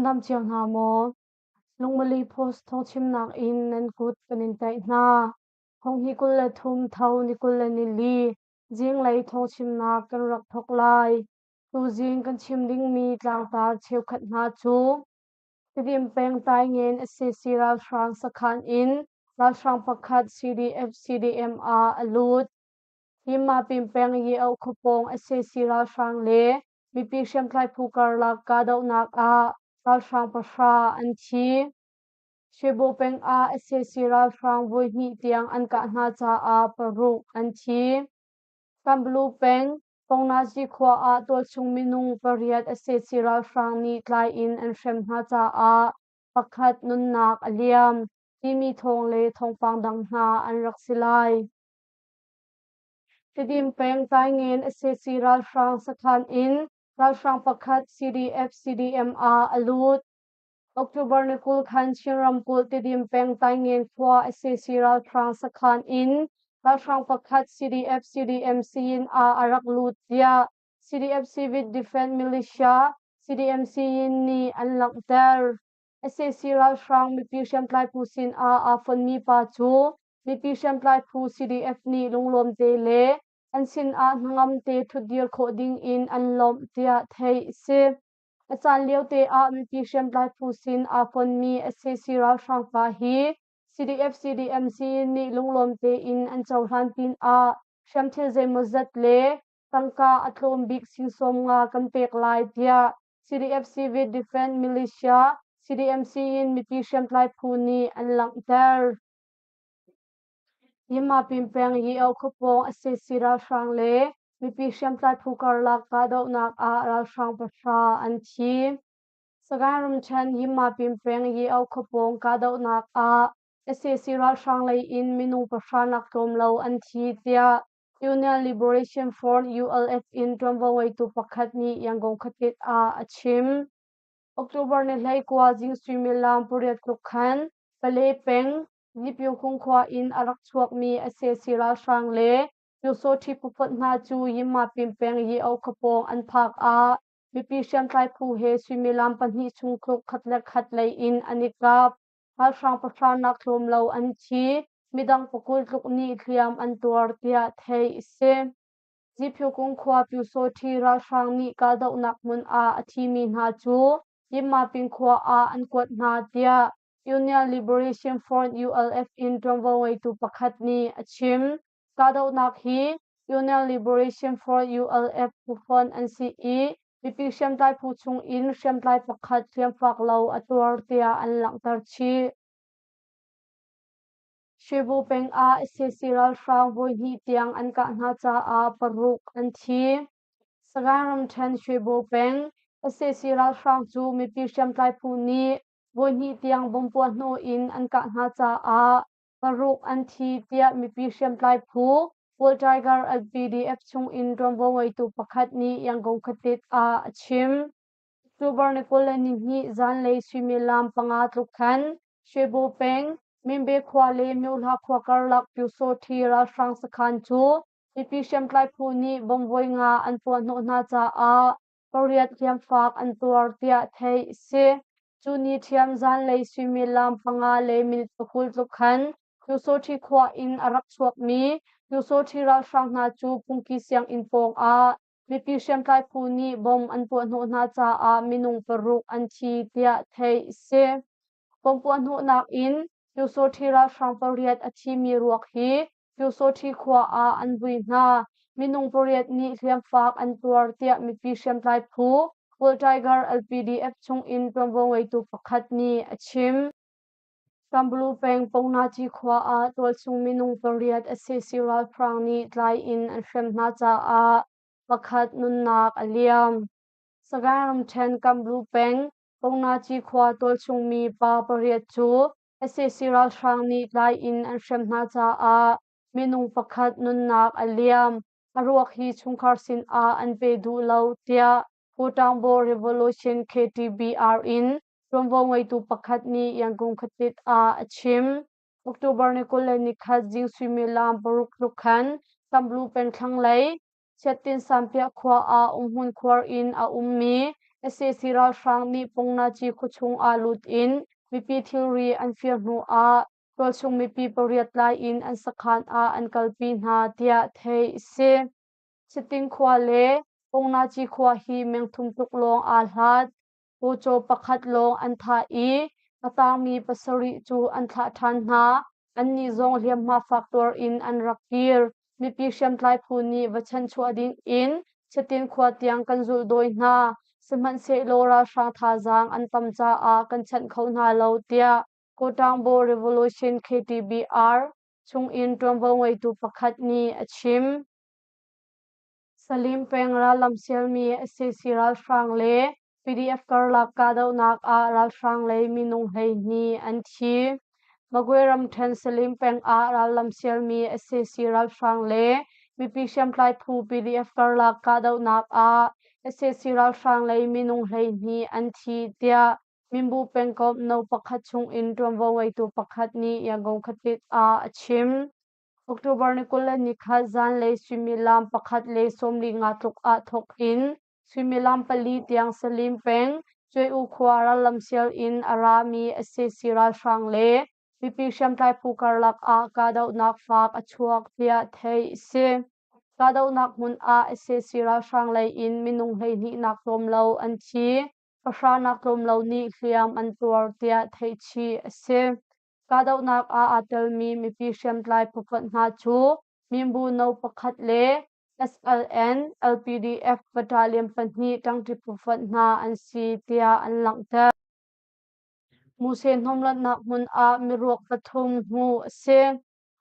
Nan dam cio hna maw? Lungmali Post thawngchimnak in nan kut kan in tlaih hna. Thonghnih 23 tho ni 24 zinglei thawngchimnak kan rak thawk lai. Tuzing kan chim dingmi tlangtar cheukhat hna cu Tidim peng Taingen sac ralhrang sakhan in ralhrang pakhat CDF CDM ah a lut. Yinmapin peng Ye-oh khuapawng sac ralhrang le mipi hriamtlai phu karlak kahdohnak ah ralhrang pahra an thi. Shwebo peng ah sac ralhrang voihnih tiang an kah hna caah paruk an thi. Kanbalu peng Pongnazi khua ah tualchung minung pariat sac ralhrang nih tlai in an hrem hna caah pakhat nunnak a liam timi thawng le thawngpang dang hna an rak si lai. Tidim peng Taingen sac ralhrang sakhan in ralhrang pakhat CDF CDM ah a lut. October ni 20 khan Chin ramkulh Tidim peng Taingen khua sac ralhrang sakhan in ralhrang pakhat CDF CDM siyin ah a rak lut tiah CDF Civic Defense Militia CDM siyin nih an langhter. Sac ralhrang mipi hriamtlai phu sin ah aa fonmi pa cu mipi hriamtlai phu CDF nih lunglawm te le an sin ah hnangam te ṭhutdir khawh ding in an lawmh tiah theih a si. A caan liote ah mipi hriamtlai phu sin aa fonmi sac ralhrang pa hi CDF CDMC nih lunglawm tein an cohlan pinah hriamthil zeimawzat le tangka a tlawm bik sing 50 kan pek lai tiah CDF Civic Defense Militia CDMC in mipi hriamtlai phu nih an langhter. Yinmapin peng Yio khuapawng sac ralhrang le mipi hriamtlai phu karlak kahdohnak ah ralhrang pahra an thi. Sagaing ramṭhen Yinmapin peng Yio khuapawng kahdohnak ah sac ralhrang lei in minung pahra nak tlawm lo an thi tiah Union Liberation Front ULF in ṭuanvo ngeitu pakhat nih Yangon khuatit ah a chim. October ni 19 zing suimilam pariat tluk khan Pale peng Yipyukhung khua in a rak chuakmi sac ralhrang le Pyusawṭhi phufonh hna cu Yinmapin peng Yio khuapawng an phak ah mipi hriamtlai phu he suimilam pahnih chung tluk khat le khat lei in an i kap. Ralhrang pahra nak tlawm lo an thi, midang pakul tluk nih hliam an tuar tiah theih a si. Ziphyukung khua Pyusawṭhi ralhrang nih kahdohnak hmun ah a thimi hna cu Yinmapin khua ah an kuat hna tiah Union Liberation Front ULF in ṭuanvo ngeitu pakhat nih a chim. Kahdohnak hi Union Liberation Front ULF phufonh an si i mipi hriamtlai phu chung in hriamtlai pakhat hliamfak lo a tuar tiah an langhter chih. Shwebo peng ah sac ralhrang voihnih tiang an kah hna caah paruk an thi. Sagaing ramṭhen Shwebo peng sac ralhrang cu mipi hriamtlai phu nih voihnih tiang bomb puahhnawh in an kah hna caah paruk an thi tiah mipi hriamtlai phu World Tiger LPDF chung in ṭuanvo ngeitu pakhat nih Yangon khuatit ah a chim. October ni 22 zanlei suimilam panga tluk khan Shwebo peng Minbe khua le Myohla khua karlak Pyusawṭhi ralhrang sakhan cu mipi hriamtlai phu nih bomb voi nga an puahhnawh hna caah pariat hliamfak an tuar tiah theih a si. Cu ni ṭhiam zanlei suimilam panga le minute pakul tluk khan Pyusawṭhi khua in a rak chuakmi Pyusawṭhi ralhrang hna cu phungki sianginn pawng ah mipi hriamtlai phu nih bomb an puahhnawh hna caah minung paruk an thi tiah theih a si. Bomb puahhnawhnak in Pyusawṭhi ralhrang pariat a thimi ruak hi Pyusawṭhi khua ah an vui hna. Minung pariat nih hliamfak an tuar tiah mipi hriamtlai phu World Tiger LPDF chung in ṭuanvo ngeitu pakhat nih a chim. Kamblu peng Pongnaci khua ah tualchung minung pariat sac ralhrang nih tlai in an hrem hna caah pakhat nunnak a liam. Sagaing ramṭhen Kamblu peng Pongnaci khua tualchungmi pa pariat cu sac ralhrang nih tlai in an hrem hna caah minung pakhat nunnak a liam. A ruak hi chungkhar sinah an pe duh lo tiah Kutangbo Revolution KTBR in ṭuanvo ngeitu pakhat nih Yangon khuatit ah a chim. October ni 21 zing suimilam paruk tluk khan Kamblu peng thlanglei Chiattin Sanpiah khua ah umhmun khuar in a ummi Sac ralhrang nih Pungnaci khuachung ah lut in mipi thilri an fir hnu ah tualchung mipi pariat tlai in an sakhan ah an kalpi hna tiah theih a si. Siting khua le Pungnaci khua hi mengthum tluk lawng aa hlat. Pawcaw pakhat lawng an thah i a tangmi pasarih cu an thlah ṭhan hna. Annih zong hliamhma fak tuar in an rak kir. Mipi hriamtlai phu nih va chanhchuah ding in Chatin khua tiang kan zulhdawi hna. Sihmanhsehlaw ralhrang thazaang an tam caah kan chanh kho hna lo tiah Kawṭangbaw Revolution KTBR chungin ṭuanvo ngeitu pakhat nih a chim. Salim peng rallam sialmi sac ralhrang le PDF karlak kahdohnak ah ralhrang lei minung 12 an thi. Magwe ramṭhen Salim peng ah rallam sialmi sac ralhrang le mipi hriamtlai phu PDF karlak kahdohnak ah sac ralhrang lei minung 12 an thi tiah Minbu pengkomh no pakhat chungin ṭuanvo ngeitu pakhat nih Yangon khuatit ah a chim. October ni 23 zanlei suimilam 1:45 tluk ah thawk in suimilam 4 tiang Salim peng Cuai-U khua rallamsial in a rami sac ralhrang le mipi hriamtlai phu karlak ah kahdohnak faak a chuak tiah theih a si. Kahdohnak hmun ah sac ralhrang lei in minung 12 nak tlawm lo an thi, pahra nak tlawm lo nih hliam an tuar tiah theih chih a si. Kahdohnak ah aa telmi mipi hriamtlai phufonh hna cu Mimbu No. Pakhat le SLN, LPDF battalion pahnih ṭangṭi phufonh hna an si tiah an langhter. Muse hnawmlonhnak hmun ah miruak pathum hmuh a si.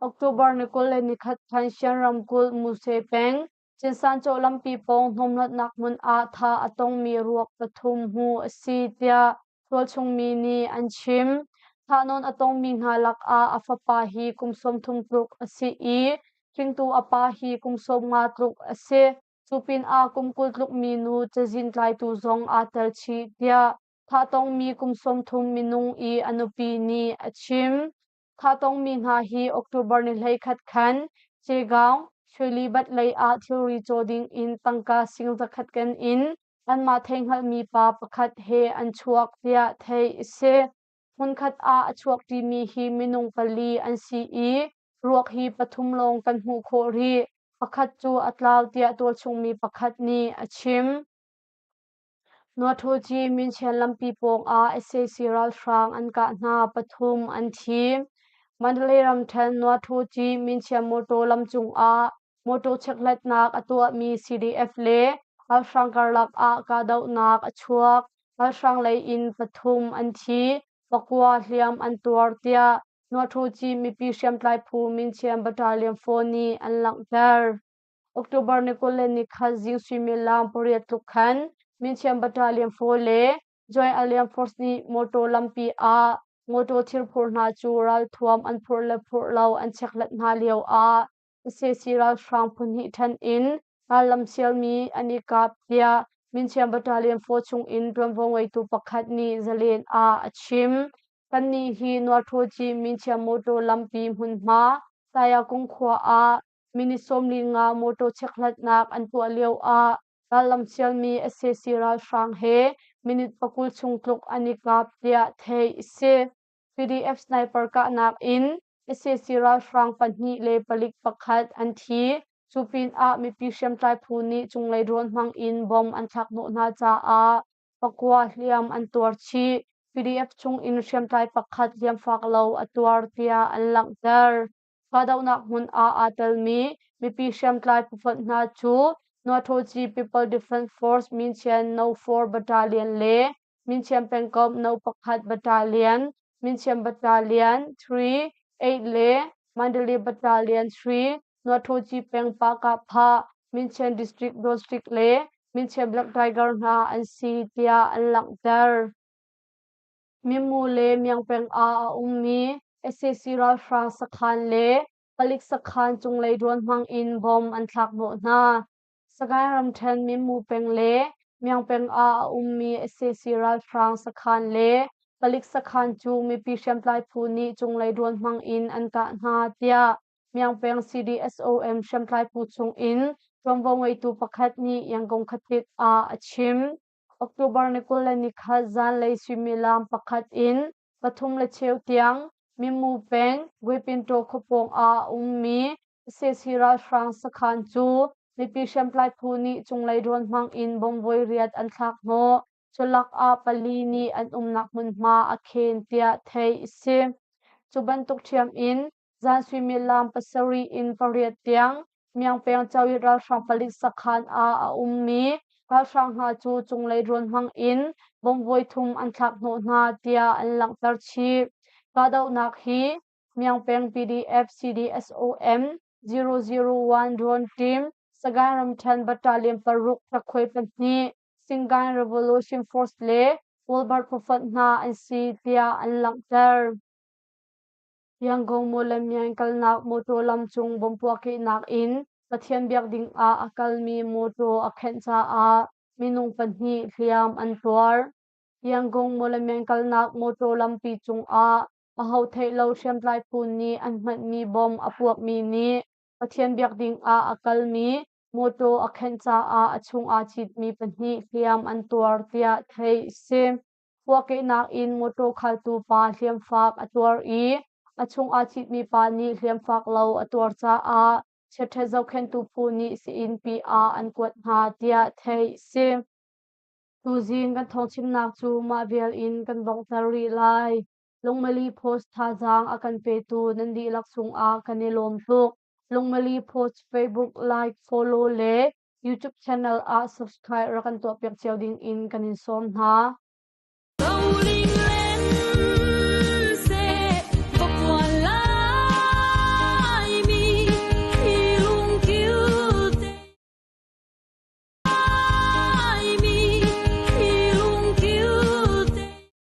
October ni 21 khan Shan ramkulh Muse peng Cinsancaw lampi pawng hnawmlonhnak hmun ah thah a tongmi ruak pathum hmuh a si tiah tualchung mi nih an chim. Thahnawn a tongmi hna lakah a fapa hi kum 30 tluk a si i hringtu a pa hi kum 50 tluk a si. Cu pinah kum 20 tluk minu cazin tlaitu zong aa tel chih tiah thah tongmi kum 30 minung i a nupi nih a chim. Thah tongmi hna hi October ni 11 khan Cegaung, Shwelibat lei ah thilri caw ding in tangka sing zakhat ken in anmah theihhngalhmi pa pakhat he an chuak tiah theih a si. Hmunkhat ah a chuak ṭimi hi minung pali an si i ruak hi pathum lawng kan hmuh khawh rih. Pakhat cu a tlau tiah tualchungmi pakhat nih a chim. Nuaṭhuci Minchian lampi pawngah sac ralhrang an kah hna, pathum an thi. Mandalay ramṭhen Nuaṭhuci Minchian mawṭaw lam cungah mawṭaw chekhlatnak a tuahmi CDF le ralhrang karlak ah kahdohnak a chuak. Ralhrang lei in pathum an thi, pakua hliam an tuar tiah Nuaṭhuci mipi hriamtlai phu Minchian Battalion 4 nih an langhter. October ni 23 zing suimilam pariat tluk khan Minchian Battalion 4 le Joint Alliance Force nih motor lampi ah motor thilphur hna cu ralthuam an phurh le phurh lo an chekhlat hna lio ah sac ralhrang phu hnih ṭhen in rallam sialmi an i kap tiah Minchian Battalion 4 chung in ṭuanvo ngeitu pakhat nih Zalen ah a chim. Kannih hi Nuaṭhuaci Minchian motor lampi hmunhma Tayakung khua ah minute 45 motor chekhlatnak an tuah lio ah rallam sialmi sac ralhrang he minute 20 chung tluk an i kap tiah theih a si. PDF sniper kahnak in sac ralhrang pahnih le palik pakhat an thi. Cu pinah mipi hriamtlai phu nih cunglei drone hmang in bomb an thlak hnawh hna caah pakua hliam an tuar chih. PDF chung in hriamtlai pakhat hliamfak lo a tuar tiah an langhter. Kahdohnak hmun ah aa telmi mipi hriamtlai phufonh hna cu Nuaṭhoci People Defense Force Minchian No. 4 Battalion le Minchian pengkomh No. 1 Battalion, Minchian Battalion 3, 8 le Mandalay Battalion 3, Nuaṭhoci peng Pahkahphah, Minchian District District le Minchian Black Tiger hna an si tiah an langhter. Mimu le Miangpeng ah a ummi sac ralhrang sakhan le palik sakhan cunglei drone hmang in bomb an thlak hnawh hna. Sagaing ramṭhen Mimu peng le Miangpeng ah a ummi sac ralhrang sakhan le palik sakhan cu mipi hriamtlai phu nih cunglei drone hmang in an kah hna tiah Miangpeng CDSOM hriamtlai phu chung in ṭuanvo ngeitu pakhat nih Yangon khuatit ah a chim. October ni 21 zanlei suimilam pakhat in 3 le cheu tiang Mimu peng Guipintaw khuapawng ah a ummi sac ralhrang sakhan cu mipi hriamtlai phu nih cunglei drone hmang in bomb voi riat an thlak hnawh. Culak ah pali nih an umnak hmunhma a khen tiah theih a si. Cu bantuk ṭhiam in zan suimilam pasarih in pariat tiang Myanpeng Cawit ralhrang palik sakhan ah a ummi ralhrang hna cu cunglei drone hmang in bomb voi thum an thlak hnawh hna tiah an langhter chih. Kahdohnak hi Myanpeng PDF CDSOM 001 drone team Sagaing ramṭhen battalion paruk ṭakhuai pahnih Singaing Revolution Force le Wilbur phufonh hna an si tiah an langhter. Yangon Mawlamyine kalnak mawṭaw lam cung bomb puahkehnak in Pathian biak dingah a kalmi mawṭaw a khenh caah minung pahnih hliam an tuar. Yangon Mawlamyine kalnak mawṭaw lampi cungah aho theih lo hriamtlai phu nih an hmanhmi bomb a puakmi nih Pathian biak dingah a kalmi mawṭaw a khenh caah a chung aa citmi pahnih hliam an tuar tiah theih a si. Puahkehnak in mawṭaw khaltu pa hliamfak a tuar i a chung aa citmi pa nih hliamfak lo a tuar caah chiaṭhet zohkhenhtu phu nih sii-innpi ah an kuat hna tiah theih a si. Tuzing kan thawngchimnak cu mah vial in kan donghter rih lai. Lungmali Post thazaang a kan petu nan dihlak cungah kan i lawm tuk. Lungmali Post Facebook like, follow le YouTube channel ah subscribe rak kan tuahpiak cio ding in kan in sawm hna. Rolling.